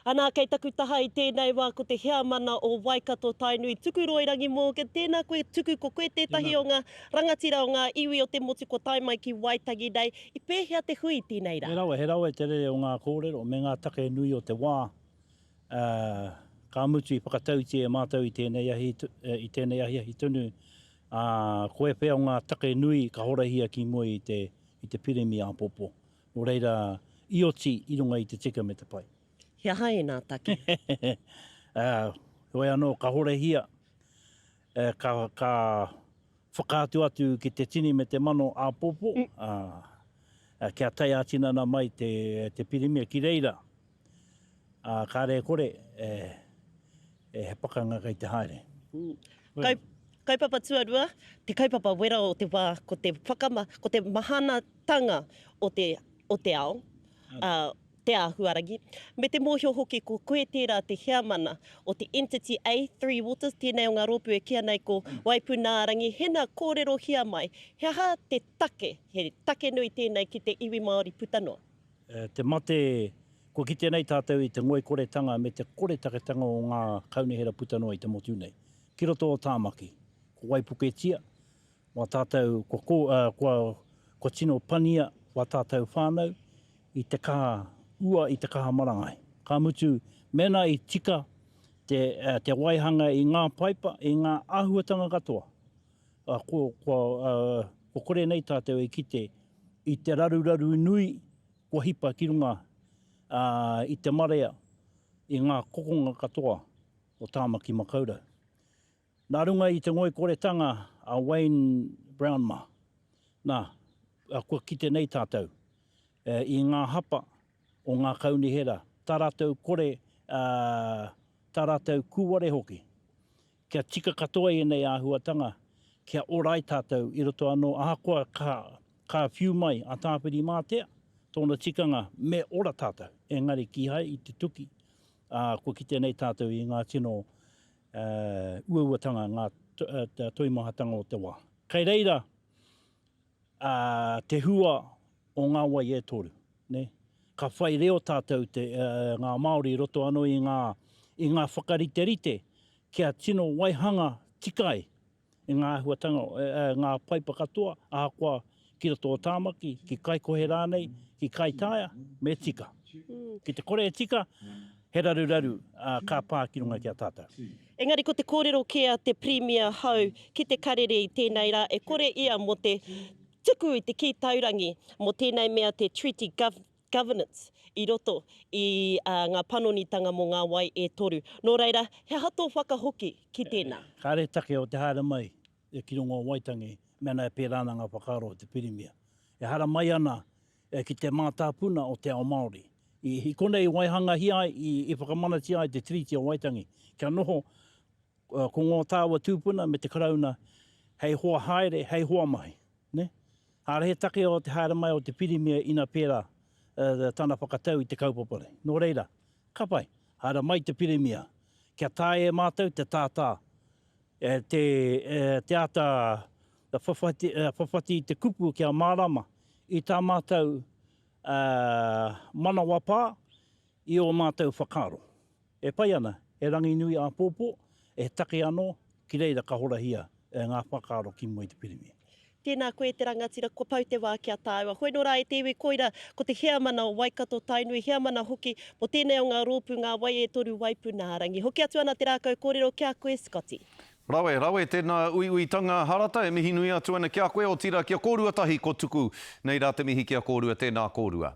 Anā, kei taku taha i tēnei wā ko te heamana o Waikato Tainui, Tukuroirangi Morgan. Tēnā koe Tuku, ko koe tētahi o ngā rangatira o ngā iwi o te motu kua tae mai ki Waitangi nei. I pēhea te hui i tēnei rā? He rawe, he rawe te rere o ngā kōrero me ngā take nui o te wā, ā, ka mutu i whakatautia e mātou i tēnei ahi, i tēnei ahiahi tonu, ā, ko ēwhea o ngā take nui ka horahia ki mua i te, i te pirimi āpōpō. Nō reira, i oti i runga i te tika me te pai. He aha ēnā take? Ā, heoi anō, ka horahia, ka, ka whakaatu atu ki te tini me te mano āpōpō, ā, kia tae ā-tinana mai te, te Pirimia ki reira, ā, kāre e kore, e, he pakanga kei te haere. Kau, kaupapa tuarua, te kaupapa wera o te wā, ko te whakama, ko te mahanatanga o te, o te ao, ā, te āhuarangi, me te mōhio hoki ko koe tērā te heamana o te Entity A, Three Waters, tēnei o ngā rōpū e kīa nei ko Waipunārangi, hena kōrerohia mai, he aha te take, he take nui tēnei ki te iwi Māori puta noa? Te mate, kua kite nei tātou i te ngoikoretanga me te koretaketanga o ngā kaunihera puta noa i te motu nei. Ki roto o Tāmaki, ko waipuketia, wā tātou, kua, kua, kua, kua tino pania wā tātou whānau i te kaha ua, i te kaha marangai. Ka mutu, mēnā i tika te, te waihanga i ngā paipa, i ngā āhuatanga katoa, kua, kua, kua kore nei tātou e kite i te raruraru nui kua hipa ki runga i te marea i ngā kokonga katoa o Tāmaki Makaurau. Nā runga i te ngoikoretanga a Wayne Brown mā, nā, kua kite nei tātou i ngā hapa o ngā kaunihera, tā rātou kore, tā rātou kūware hoki Kia tika katoa ēnei āhuatanga, kia ora ai tātou i roto anō ahakoa ka, ka whiu mai a Tāwhirimātea, tōna tikanga me ora tātou, engari kīhai i te tuki, ā, kua kite nei tātou i ngā tino uauatanga, ngā toimahatanga o te wā. Kei reira te hua o ngā wai e toru, nē. Ka whai reo tātou te, ngā Māori i roto anō i ngā, i ngā whakariterite kia tino waihanga tika ai i ngā āhuatanga, ngā paipa katoa, ahakoa ki roto o Tāmaki, ki Kaikohe rānei, ki Kaitaia, me tika. Ki te kore e tika, he raruraru ka pā ki runga ki a tātou. Engari ko te kōrero kē a te Pirimia hou ki te karere i tēnei rā, e kore ia mō te tuku i te kī taurangi mō tēnei mea te Treaty Governance i roto i ngā panonitanga mō ngā wai e toru. Nō reira, he aha tō whakahoki ki tēnā? Kāre take o te haere mai ki runga o Waitangi mēnā e pērā ana ngā whakaaro o te Pirimia. E haramai ana ki te mātāpuna o te ao Māori. I konei i waihangahia ai, i whakamanatia ai te Tiriti o Waitangi, kia noho ko ngō tāua tūpuna me te Karauna hei hoa haere, hei hoa mahi. Nē? Kāre he take o te haere mai o te Pirimia ina pērā tana whakatau i te kaupapa nei. Nō reira, ka pai, haere mai te Pirimia, kia taea e mātou te tātā, te, te āta whawhati, whawhati i te kupu kia mārama i tā mātou manawapā i ō mātou whakaaro. E pai ana, he ranginui āpōpō, he take anō ki reira ka horahia ngā whakaaro ki mua i te Pirimia. Tēnā koe e te rangatira, kua pau te wā ki a tāua. Hoi nō rā e te iwi koira, ko te heamana o Waikato Tainui, heamana hoki mō tēnei o ngā rōpū Ngā Wai e Toru Waipunārangi. Hoki atu ana te rākau kōrero ki a koe Scotty. Rawe, rawe tēnā uiuitanga Harata, e mihi nui atu ana ki a koe, otirā ki a kōrua tahi ko Tuku. Nei rā te mihi ki a kōrua, tēnā kōrua.